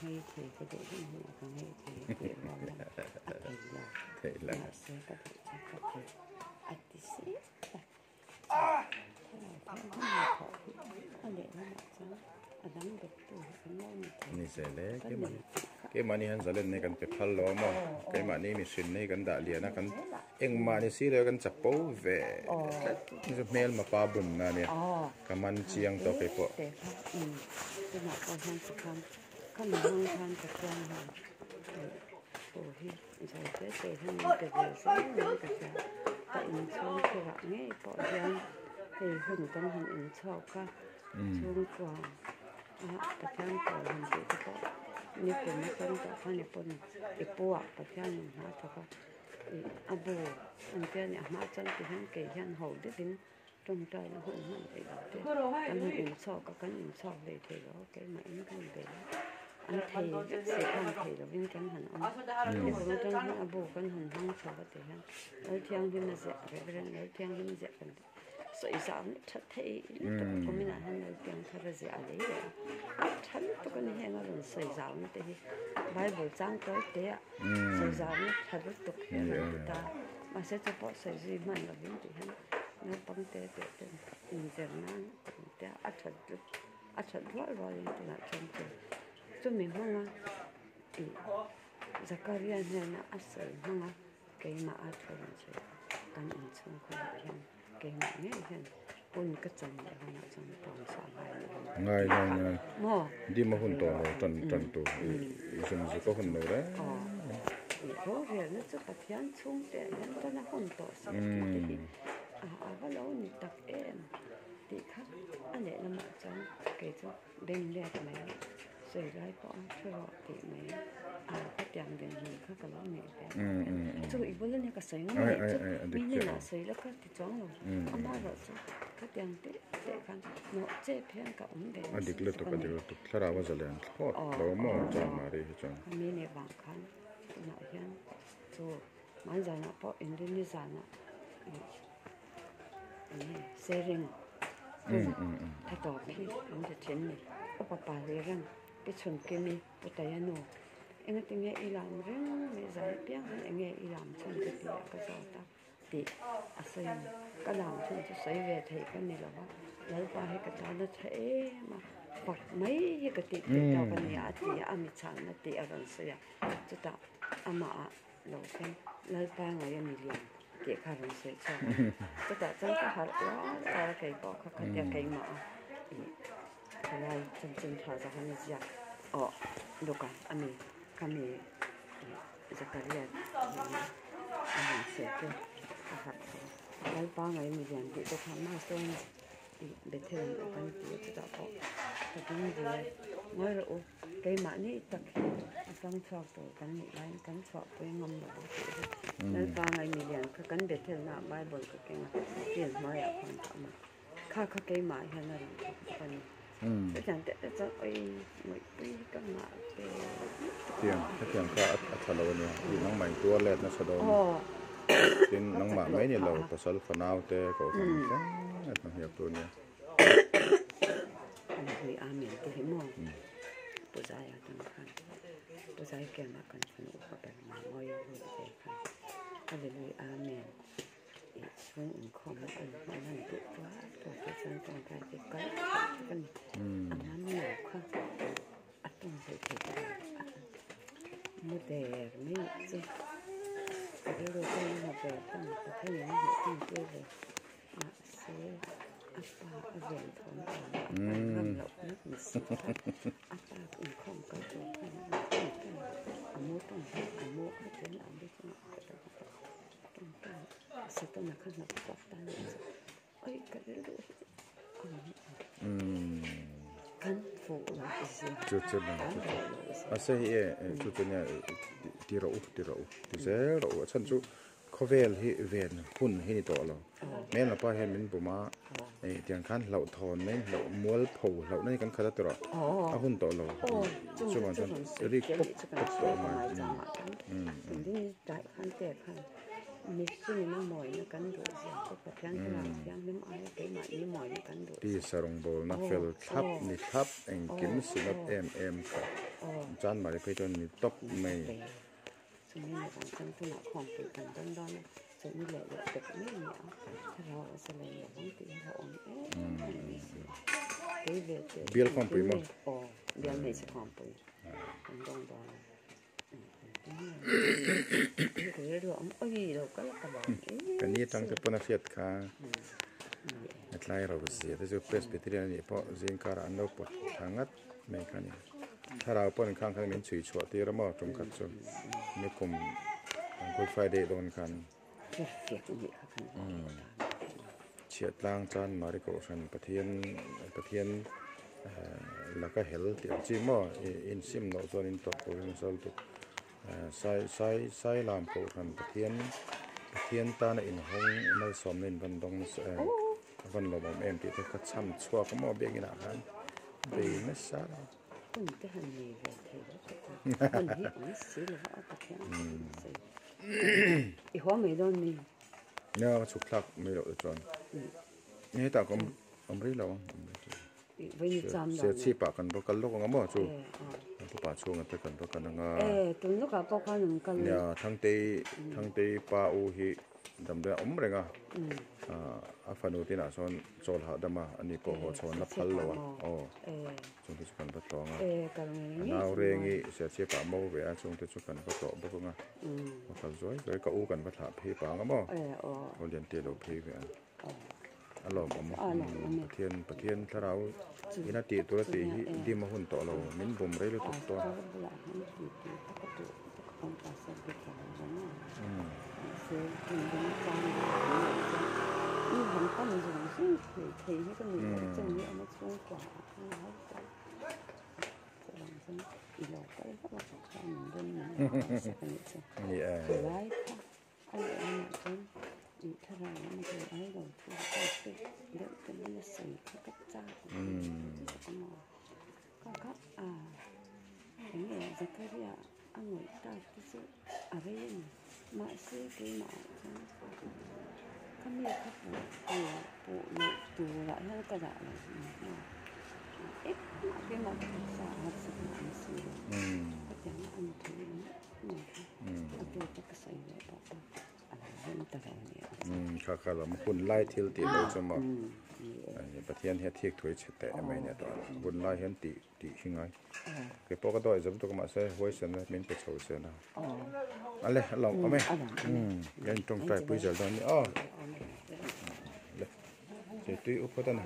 Nghei thei ka duh hun hunah ka nghei thei a tih rual hian a thei lo. Mahse ka duh chu ka thei a ti si a. Thlarau thianghlim thawh hi a lehlamah chuan a dang bettu hi kan lo ni thei. Ni zel e, keimahni keimahni hian zalenna hi kan pe phal lo a maw? Keimahni mihrinna hi kan dah lian a, kan engmah ni si lo kan chapo ve tlat chu hmelma pa bumna a nia, ka man chiang tawh keipawh. Tunah pawh hian tikhan ka mihang khan ka chuang hian thu hi zawi te te hian min pe ve zel mai ka hria. Ka inchhung khurah ngei pawh hian hei hun kan han inchhawk a, chhungkua a Pathian pawl han tih te pawh nikum atang tawh khan i pawn i pu ah Pathian in hna thawk a, ih a bu an tia nia hma chuan ti hian kei hian ho deuhin tawngtaina hun hman theih loh te kan han inchhawk a, kan inchhawk ve thei lo a keimahin kan bei a, an thei vek si khan thei lovin kan han awm a, nikum atang hian a bu kan han hmang chho a ti hian Lalthianghlim a ziah Reverend Lalthianghlim a ziah kan ti. Sawi zau na tha thei lutuk a kuminah hian lo piang thar a ziah a lei leh a, a tha lutuk a ni heng a rawn sawi zau na te hi Bible chang tawi te ah sawi zau na tha lutuk hi a rawn ti ta mahse chu pawh sawi zui hman lovin tih hian naupang te teh ten inzir nan te a that a that rual rualin tunah chuan chu chumi hmanga ih Zakaria hnena a sawi hmanga Keimah a thu rawn sawi kha kan inchhung khawlah hian keimah ngei hian hun ka chan leh hunah chuan pawmsa ngai lo ang Ngai tih ngai kha ngai. maw? Dim a hun tawh lo tan tan tur i i zun zuk a hun lo reng. Aw i rorelna chu Pathian chhungte ah hian tan a hun tawh sak tih te hi a a va lo ni tak em tih kha a lehlamah chuan kei chu beng let mai Sawi lai pawh a thu rawh tih mai a ka tiang den hmun kha ka lo neih ve avang hian chu i bul ania ka sawi ngam leh chu mi hnenah sawi la ka ti chuang lo amaherawh chu ka tiang teh teh khan nawh chep hian ka awm ve A dik lutuk a dik lutuk thlarau a zalen thlawt lo maw chuan Mari hi chuan. Ka mi nih vang khan tunah hian chu hmanzanah pawh inrinni zanah enge sharing hun tha tawp hi an ti thin ni. Upa pa leh reng pi chhun kimi pu taia nu enga tinge i lam reng mai zan apiang hian enge i lam chhun ka ti a ka zawt a tih a sawi a ni. Ka lam chhun chu sawi ve thei ka ni lo va Lalpa hi ka tan a tha em a fak mai hi ka tih theih tawk a ni a ti a a mi chhanna tih a rawn sawi a chutah amah ah Lo khan Lalpa ngai a milian tih kha rawn sawi chhuak a, chutah chuan ka harh uar uar a kei pawh kha khatia keimah a ih thalai chanchin tha zawk a ziak aw Luka a mi kha mi ih Zakaria nen a rawn sawi chu ka harh tho a, Lalpa ngai milian tih te kha mahse ih Bethel an awk an ti a chutah pawh ka ding ve a, ngawi rawh u. Keimahni tak hi a tlang chhuak tur kan nih laiin kan chhuahpui ngam lo ang tih hi Lalpa ngai milian kha kan Bethelnaah Bible ka keng a, field hnuaiah khuan ka awm a, kha kha keimah hian a rawn thawk bawk a ni. Chutiang te te chuan awi ngawihpui hi ka ngah ve lutuk a. Tiang, hetiang kha a tha lo a nia, tih nangmah in tuar let nasa dawn a, tin nangmah mai ni lo pasal fanau te kohhran thleng a hnahngiak tur a nia. An hui amen te hi maw Pu Zaia tan khan Pu Zai kiangah kan fanu upa ber mai mawi lut ve khan Hallelujah Amen tih chhung inkhawmna an hman han duh tuar tuar te chuan tawngtai te kal thei vek a ni. A ngam lo kha a tawng hlei thei ta lo a mu der mai nih chu ka rilru chuan a hmu ve thung Pathian in a hmuh thung tir ve. Mahse, a pa a ven thawm vang a pa ngam loh nak ni si kha a pa inkhawm kal tur khan a inkhawm tawng a mu tawng hi a mu kha chuan a lu chungah a kut a nghat a tawng tawng a Setana kha hnawt chhuak ta nih chu oi ka rilru hi ang kan fuh lo zia Chu chu kan fuh lo zia. Mahse hei e chu chu nia ti rawh u ti rawh u ti zel rawh u a chhan chu Khawvel hi ven hun hi ni tawh lo. Hmel lapa hian min bum a, eh tiang khan hlauhthawn mai hlauh mual pho hlauhna hi kan khat a ti rawh. A hun tawh lo. Chuvang chuan rik pawp pawp tawh mai. Tisa rawngbawlna fel thlap ni thlap engkim synod em em kha. Chanmari phei chuan ni tawp mai. Chumi leh vang chuan tunah khawmpui kan dawn dawn a, chumi leh leh pek mai a ni a, thlarau a sa lem lo vang tih hi a awm em em mai si a. Kei ve teh Bial khawmpui maw? Aw, bial hmeichhe khawmpui kan dawn dawn a. Ka ni atang te pawn a hriat kha a tlai ro zia te chu Presbyterian anih pawh zingkarah an lo pawt tha ngat mai kha a ni. Thlarau pawn khang khan min chhui chhuah tir a maw tum khat chu nikum Good Friday dawn khan chhiahtlang chuan Mari Kohhran Pathian Pathian laka hel tih ang chi maw insim loh chuan in tawrh tur hian sawi lutuk sai sai sai lam Kohhran Pathian Pathian tana inhawng malsawmna in van dawng nasa em a van lawmawm em tih te kha cham chhuak a maw biakinah khan bei nasa lo. Hun te han nei ve thei lo ka ti. Hun hi awm si lo va a Pathian sawi. I haw mai dawn mi? Nia ka chhuk thlak mai loh te chuan. Hetah ka awm rei lo ang. Serchhip ah kan va kal lawk ang a maw chu. Pupa chhunga te kan va kal ang a. Nia Thangtei Thangtei pa u hi damdawi a awm reng a. A fanu tinah sawn chawl hahdam a ani pawh haw chhawn la phal lo a aw. Chungte chu kan va tlawng a, a nau rengi Serchhip ah mo ve a, chungte chu kan va tlawh bawk ang a, va kal zuai zuai ka u kan va thlah phei pang a maw, aw lian te lo phei ve a, a lawmawm Pathian Pathian thlarau ina tih tur a tih hi dim a hun tawh lo min bum rei lutuk tawh a. Ni e. Kha kha lam hun lai thil tih lo chu maw Pathian hi a thik thui chhe teh em mai nia tawh hun lai hian tih tih hi ngai kei pawh ka dawi zam tuk a mahse huaisen a min pe chho zel a ale a lawm awm e ka in tawngtai pui zel dawn a ni aw le tui up phawt a ni.